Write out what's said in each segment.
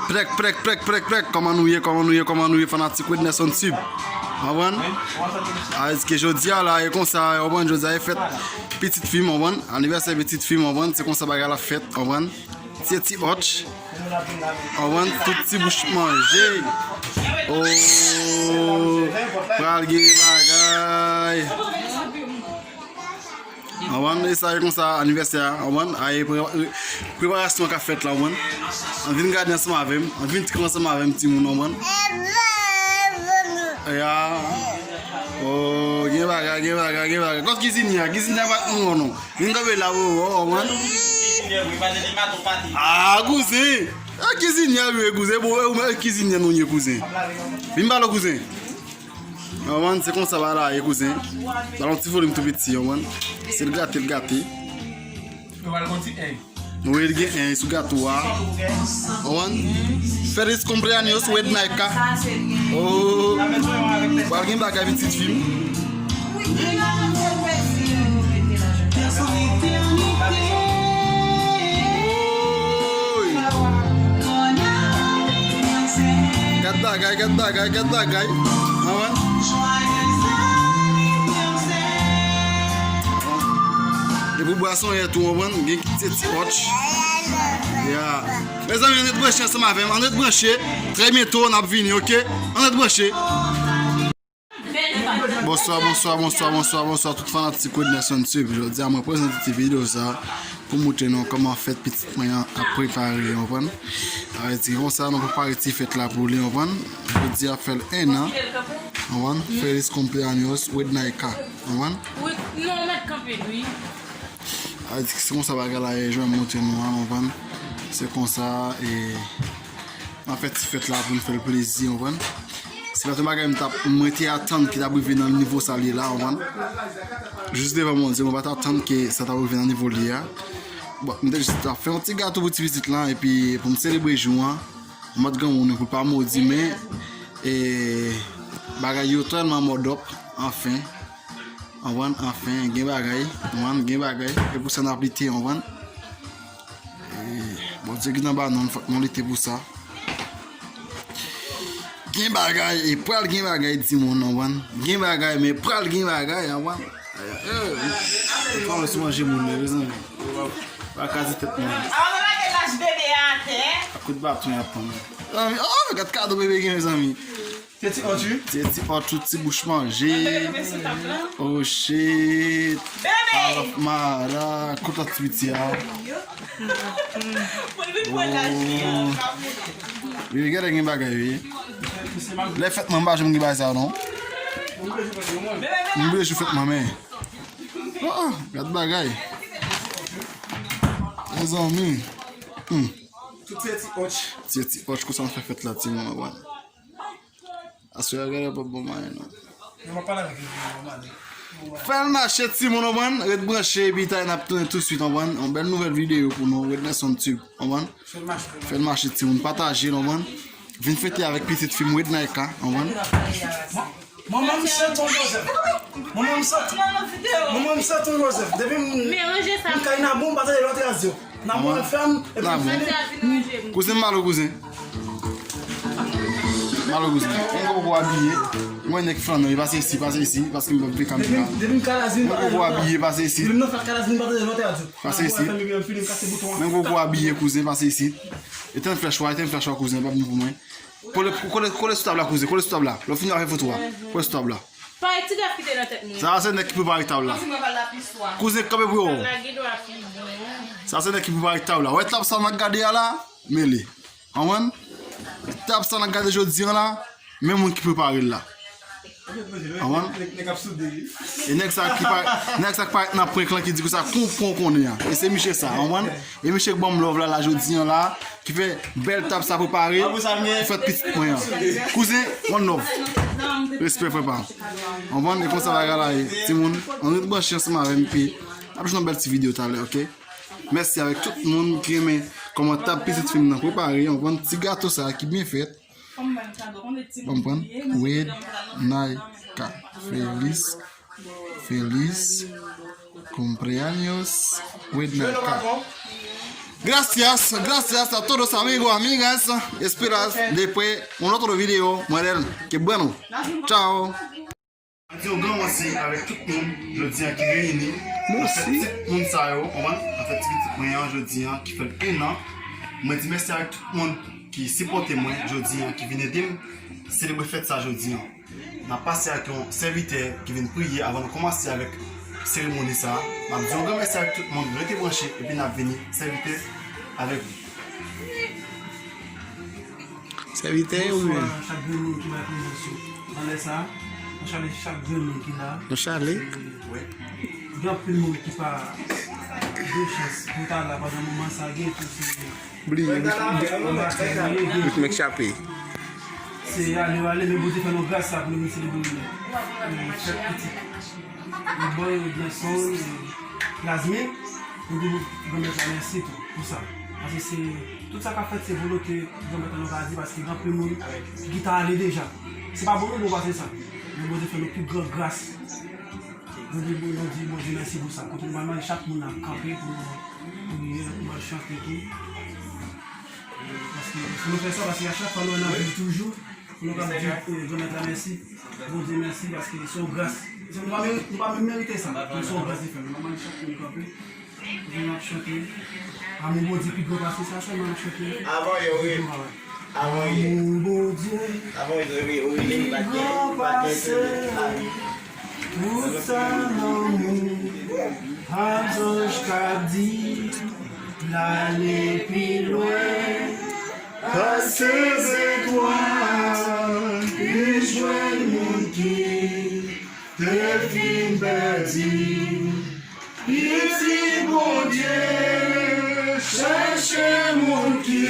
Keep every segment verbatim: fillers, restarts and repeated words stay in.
Prèk, prèk, prèk, prèk, prèk. Kòman nou ye, kòman nou ye, kòman nou ye, fanatik Wedness on Tube? Konprann? Sa vle di ke jodi a la, e konsa, konprann, jodi a e fèt pitit fi m, konprann? Anivèsè pitit fi m, konprann? Se konsa bagay la fèt, konprann? Ti, ti hot. Konprann? Tout ti bouch manje. Oh, pral gen bagay. Konprann? E sa e konsa anivèsè a, konprann? Ay, pre- pre- preparasyon k ap fèt la, konprann? Ann vin gade ansanm avè m, ann vin trik ansanm avè m, timoun, konprann? Ya. Oh, gen bagay, gen bagay, gen bagay. Kot kizinyè a? Kizinyè a pa t nou, non. Vin kanpe la, bro, konprann? Ah, kouzen. Ah, kizinyè a, wi, kouzen. Bon, e ou menm, kizinyè nou ye, kouzen. Vin pale, kouzen. Konprann, se konsa bagay la ye, kouzen. Ba l yon ti volim tou piti, konprann. Se l gate, l gate. Yo ba l yon ti en. Wi, l gen en sou gato a. Konprann? Feliz cumpleaños, Wednaika. Oh, pral gen bagay pitit fi m. Oy. Gad bagay, gad bagay, gad bagay. Konprann? E pou bwason yè tou, konprann? Gen ti ti hot. Ya. Mezanmi, ann ret branche ansanm avè m, ann ret branche. Trè byento, n ap vini, oke? Ann ret branche. Bonswa, bonswa, bonswa, bonswa, bonswa, tout fanatik Wedness on Tube. Jodi a, mwen prezante ti videyo sa pou montre nou kòman fèt pitit mwen an ap prepare, konprann? Sa vle di konsa, nou prepare ti fèt la pou li, konprann? Jodi a fè l en an, konprann? Feliz cumpleaños, Wednaika, konprann? Wi, non, mèt kanpe, wi. Sa vle di se konsa bagay la ye, jan m montre nou an, konprann? Se konsa, e, N ap fè ti fèt la pou n fè l plezi, konprann? Se pa t yon bagay m t ap, mwen te atann ki t ap rive nan nivo sa l ye la, konprann? Jis devan Bondye, mwen pa t atann ke sa t ap rive nan nivo l ye a. Bon, m te jis t ap fè yon ti gato pou ti pitit lan, epi pou m selebre jou an, m ap granmoun pou l pa modi, men, e, bagay yo tèlman mòdòp, anfen. Konprann? Anfen, gen bagay, konprann? Gen bagay, e pou sa n ap lite, konprann? E, Bondye ki t anba nou, fòk nou lite pou sa. Gen bagay, e pral gen bagay, timoun, konprann? Gen bagay, men pral gen bagay, konprann? E, e, e, fò nou sou manje moun, mezanmi. Pa kaze tèt mwen. Avan nou lage lach bebe a atè. A kout baton y ap pran mwen. Mezanmi, oh, gad kado bebe gen, mezanmi. Se ti hot, wi. Se ti hot, tout ti bouch manje. Bebe, bebe sou tab la. Oh, shit. Bebe! Alòf mara, kontan ti piti a. Oh. Bebe, genlè gen bagay, wi. Lè fèt mwen, m pa janm gen bagay sa, non. M bliye jou fèt mwen, men. Oh, oh, gad bagay. Mezanmi. Hmm. Tout se ti hot. Se ti hot, konsa nou fè fèt la, timoun, wè. Aswè a, gade, p ap bon mayen, non. Fè l mache, timoun, konprann? Ret branche, epi talè n ap tounen tousuit, konprann? Yon bèl nouvèl videyo pou nou, Wedness on Tube, konprann? Fè l mache, timoun, pataje l, konprann? Vin fete avèk pitit fi m, Wednaika, konprann? Manman m se Ton Joseph. Manman m se Ton, manman m se Ton Joseph. Depi m, m kay Nabon, m pa tande lòt radyo. Nabon F M, epi m fini. Kouzen, m malo, kouzen. Malo, kouzen. Mwen poko abiye. Mwen nèg flannan, pase isi, pase isi, paske m p ap vle kamera. Depi m kalaz vin, mwen poko abiye, pase isi. Depi m nan fèt kalaz vin, m pa tande lòt radyo. Pase isi. Mwen poko abiye, kouzen, pase isi. Etenn flèch ou a, etenn flèch ou a, kouzen, pa vin pou mwen. Kole, kole, kole sou tab la, kouzen, kole sou tab la. Lè w fini avè foto a, kole sou tab la. Pa ti gaf ki te nan tèt mwen. Sa se nèg ki prepare tab la. Kouzen, kanpe pou yo. Sa se nèg ki prepare tab la. Wè tab sa n ap gade a la, mele. Konprann? Tab sa n ap gade jodi an la, men moun ki prepare l la. Konprann? E nèg sa ki pa, nèg sa ki parèt nan prank lan ki di konsa, konprann konnen an. E se misye sa, konprann? E misye k ban m love la, la jodi an la, ki fè bèl tab sa prepare pou fèt pitit mwen an. Kouzen, one love. Respè, frè pa m. Konprann? E konsa bagay la ye. Timoun, ann ret branche ansanm avè m, epi n ap jwenn yon bèl ti videyo talè, oke? Mèsi avèk tout moun ki renmen kòman tab pitit fi m nan prepare, konprann? Ti gato sa ki byen fèt. Konprann? Wednaika. Feliz, feliz Cumpleaños with Naka. Gracias, gracias a todos amigos, amigas. Espera después un otro video. Mwen rèl. Que bueno. Chao. Mwen di yon gran mèsi avèk tout moun jodi an ki reyini. Mèsi. Tout moun sa yo, konprann? An fèt, ti pitit mwen an jodi an ki fè l enn an. Mwen di mèsi avèk tout moun ki sipòte mwen jodi an, ki vin ede m selebre fèt sa jodi an. N ap pase ak yon sèvitè ki vin priye avan nou kòmanse avèk seremoni sa a. N ap di yon gran mèsi ak tout moun, rete branche, epi n ap vini sèvitè avèk nou. Sèvitè, wi. Bonswa chak grenn moun ki bay prezans yo nan lè sa a. Nou chale chak grenn moun ki la. Nou chale. Gen anpil moun ki pa gen chans pou ta la pandan moman sa a, gen tou se Bliye, met, met, met k chape. Se ale, ale, men Bondye fè nou gras sa pou nou vin selebre, e, fèt pitit. E, bòy, e, Blanson, e, Lazmin, nou di Granmèt la mèsi tou pou sa. Paske se, tout sa k ap fèt, se volonte Granmèt la nou ka di, paske gen anpil moun ki ta ale deja. Se pa bon nou pase sa. Men Bondye fè nou pi gran gras. Nou di, nou di Bondye mèsi pou sa. Kote nou pral manje, chak moun ap kanpe pou nou priye, pou nou chante tou. Paske si nou fè sa, paske a chak fwa nou wè nan vil toujou, pou nou kapab di, e, Granmèt la mèsi, Bondye mèsi, paske se yon gras. Se nou pa meri-, nou pa menm merite sa, men se yon gras li fè nou. Nòmalman, chak moun kanpe, epi n ap chante. Amou Bondye pi gran pase sa, sèlman n ap chante. Avan yo, wi. Avan yo. Amou Bondye pi gran pase. Tout sa lanmou, ak zanj k ap di l ale pi lwen pase zetwal, li jwenn moun ki te fin pèdi. Pitit Bondye chèche moun ki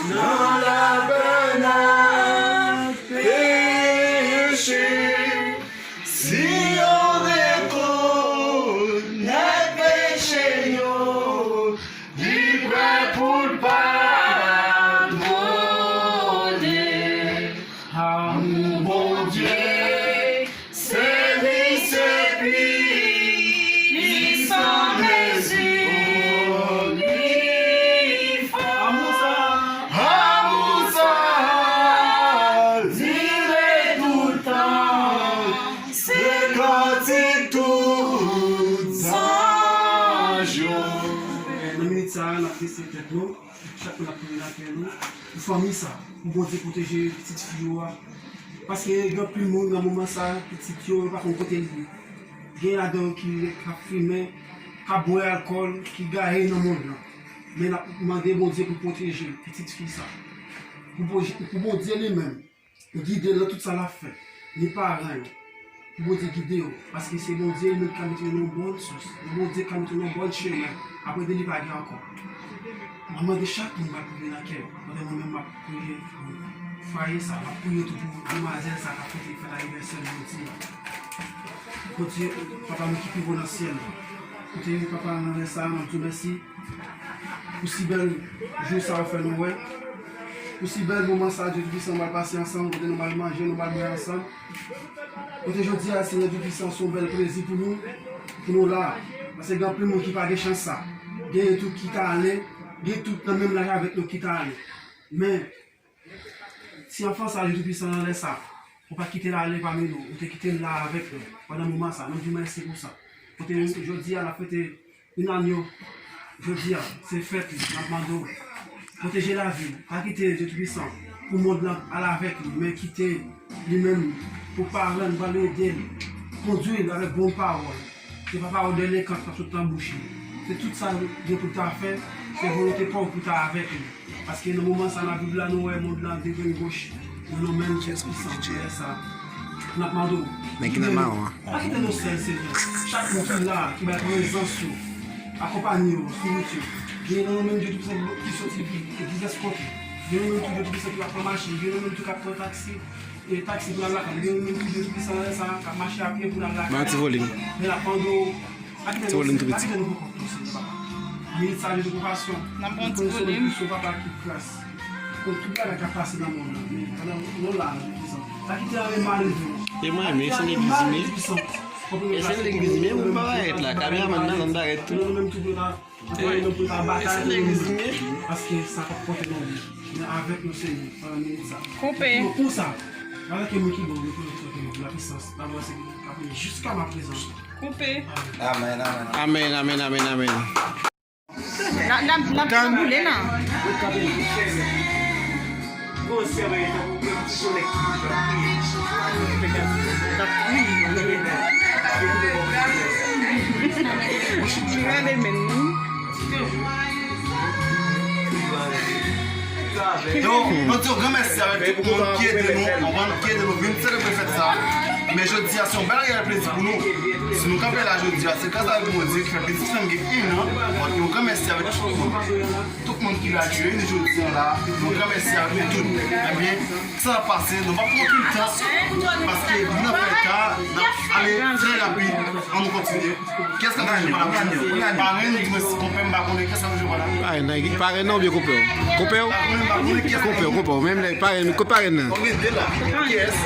nan lapèn ak peche. Si yo rekonèt peche yo, li prè pou l padone. Amou Bondye se misye pi, li san mezi, li fò. Amou sa, amou sa dire tout tan, se kantik tout zanj yo. Nan minit sa a, n ap bese tèt nou, chak moun ap tourne nan kè nou, pou fanmi sa, pou Bondye pwoteje pitit fi yo a. Paske gen anpil moun nan moman sa, pitit yo, yo pa konn kote l ye. Gen ladan yo ki, k ap fimen, k ap bwè alkòl, ki gaye nan mond lan. Men n ap mande Bondye pou pwoteje pitit fi sa. Pou Bondye, pou Bondye li menm gide l nan tout sa l ap fè. Ni paran yo. Pou Bondye gide yo. Paske se Bondye li menm ki ka mete yo nan yon bòn sous. Se Bondye ki ka mete yo nan yon bòn chemen. Apre de li pa gen ankò. M ap mande chak moun m ap priye nan kè yo. Pandan mwen menm m ap priye pou fwaye sa, m ap priye tou pou demwazèl sa k ap fete fèt anivèsè l jodi a. Bondye, Papa nou ki pi wo nan syèl la. Kote yo, Papa, nan lè sa a, n ap di w mèsi pou si bèl jou sa ou fè nou wè. Pou si bèl moman sa a, Dye Toupisan, nou pral pase ansanm, kote nou pral manje, nou pral bwè ansanm. Kote jodi a, Senyè Dye Toupisan, se yon bèl plezi pou nou, pou nou la. Paske gen anpil moun ki pa gen chans sa. Gen tou ki ka ale, gen tou nan menm laj avèk nou ki ka ale. Men, ti anfan sa, Dye Toupisan, nan lè sa, ou pa t kite l ale pami nou, ou te kite l la avèk nou pandan moman sa. Nou di w mèsi pou sa. Kote jodi a, n ap fete Inanyo, jodi a, se fèt li, n ap mande w pwoteje lavi l. Pa kite Dye Toupisan pou mond lan al avèk li, men kite li menm pou paran l, pral ede l, kondui l avèk bon pawòl. Se pa pawòl delenkan k ap sot nan bouch li. Se tout sa l gen pou l ta fè, se volonte pa w pou ta avèk li. Paske nan moman sa nan Bib la, nou wè mond lan degrengoch. Nan non menm Dye Toupisan, Seyè sa, n ap mande w, gide nou. Pa kite nou sèl, Senyè. Chak moun ki la, ki bay prezans yo, akonpanye yo sou wout yo. Gen nan non menm Dye Toupisan ki soti epi divès kote. Gen nan non menm tou Dye Toupisan ki pa pran machin. Gen nan non menm tou k ap pran taksi. E taksi pou n al lakay. Gen nan non menm tou Dye Toupisan sa k ap mache apye pou n al lakay. Ba ti volim. Men n ap mande w, Ti volim tou piti. Minit sa de konpasyon. N ap pran ti volim. Papa ki gras. Pou tout bagay k ap pase nan mond lan. Men pandan nou la, nou prezan. Sa ki te anvi maleve. E mwen, men se legliz, men. E se legliz menm ou pa parèt la, kameramann nan, nan parèt tou. E se legliz menm. Paske sa p ap pote non li. Men avèk nou, Senyè, pandan minit sa. Koupe. Pou, pou sa, malgre ke moun ki bon, nou konnen tout kote nou, la puissance, la gloire, se Bondye k ap reye jiska ma prezan. Koupe. Amèn, amèn. Amèn, amèn, amèn, amèn. N ap, n ap, n ap boule nan. Gade men nou. Donk, nou di yon gran mèsi avèk tout moun ki ede nou, konprann, ki ede nou vin selebre fèt sa a. Men jodi a, se yon bèl reyèl plezi pou nou. Si nou kanpe la jodi a, se gras avèk Bondye ki fè pitit fi m gen en an. Donk, yon gran mèsi avèk tout moun. Tout moun ki la ki reyini jodi a la, yon gran mèsi avèk nou tout. Ebyen, sa ap pase, nou p ap pran anpil tan, paske nou nan fèt la, n ap ale trè rapid, ann nou kontinye. Kiyès k ap jwe pandan nou? Parenn, di mwen si konpè m pa konnen kiyès k ap jwe pandan nou? Parenn nan, parenn nan oubyen konpè w? Konpè w? Konpè w, konpè w. Menm lè parenn, kot parenn nan? Ok, de la. Kiyès?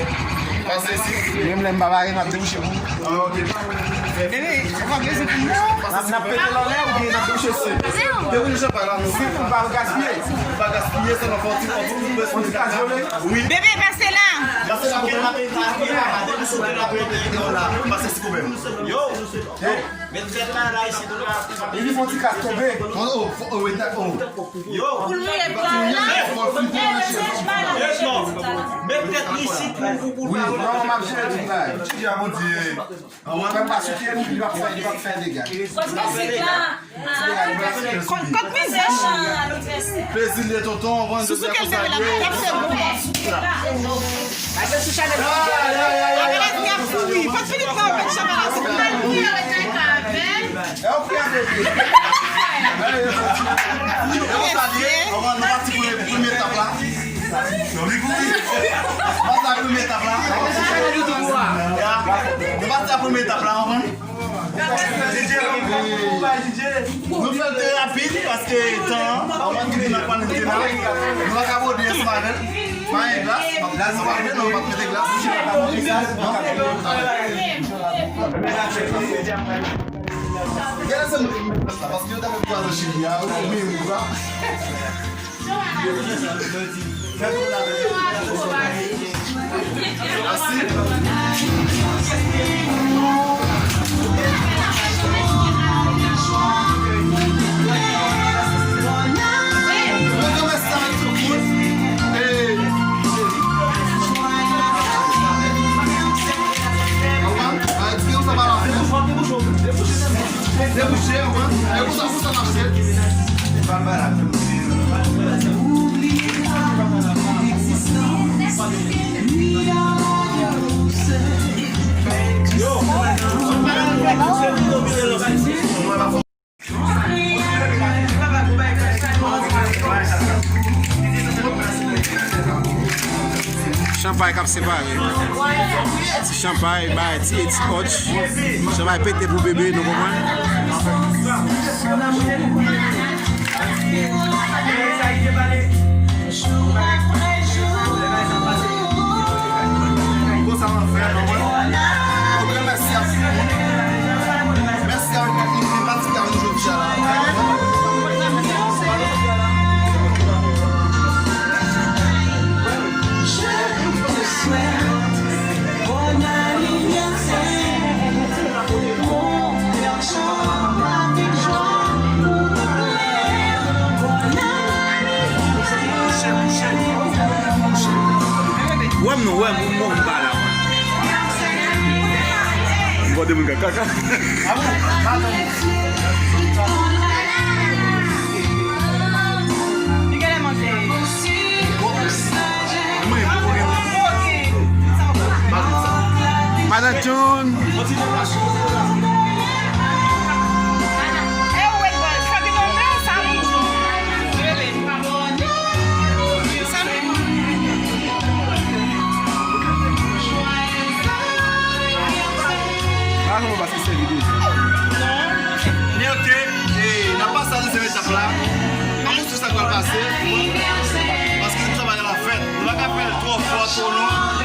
Pase isit. Menm lè m pa parenn, m ap debouche pou ou. Ah, ok. N ap, n ap pete l anlè oubyen n ap debouche sou? Debouche pa la, non. Si pou pa gaspiye. Pa gaspiye, sa nan fè yon ti, yon ti, yon ti kas vole. Wi. Bebe, pase la. Pase la, pase ti konpè. Yo. Yo. Met tèt la, la, isit, la. Li fè yon ti kas tonbe. Oh, oh, oh, wi, oh. Yo. Pou l mouye pla la. Fò l flipe nan chèz. Met tèt li isit pou, pou, pou. Wi, non, m ap jere tout bagay. Jezi a Bondye. Frè m pa soutyen li, li p ap fè, li p ap fè dega. Paske se pa, ah, kot, kot mizè, cheri? Plezi l ye, tonton. Sousou kèl dere la, kèl se bon. Ay, ay, ay, ay, ay. Apre la, li ap kouri. Kot Filip nan, met chanpay la, se pou l. E, ou kouri avèk li. E, ou salye. Nou pati pou premye etap la. Yo, li kouri. Pase a premye etap la. Ya. Nou pase a premye etap la, ou konprann? Nou fè l trè rapid paske tan an, anvan ki vin ak panike la, nou pa ka bwè ansanm avè l. Pa gen glas, glas pa gen, non, pa mete glas. Non? Gade se mwen ki mete glas la, paske yo ta fè twa zan Chili a, ou menm ou la. Debouche, ou konprann? E konsa, konsa n ap fè. Yo, Chanpay k ap separe. Ti chanpay, bay, ti, ti hotch. Chanpay pete pou bebe, nou konprann? Konsa m ap fè, nou konprann? Yon gran mèsi a tout moun. Mèsi avèk tout moun ki patisipe avèk nou jodi a la. Wè m non, wè m, m pa la. M konte moun ka kaka. Madan John. Note, e, n ap pase a dezyèm etap la. Ann swiv sa k pral pase. Paske nou travay la fèt. Nou pa ka fè l twò fò, twò long.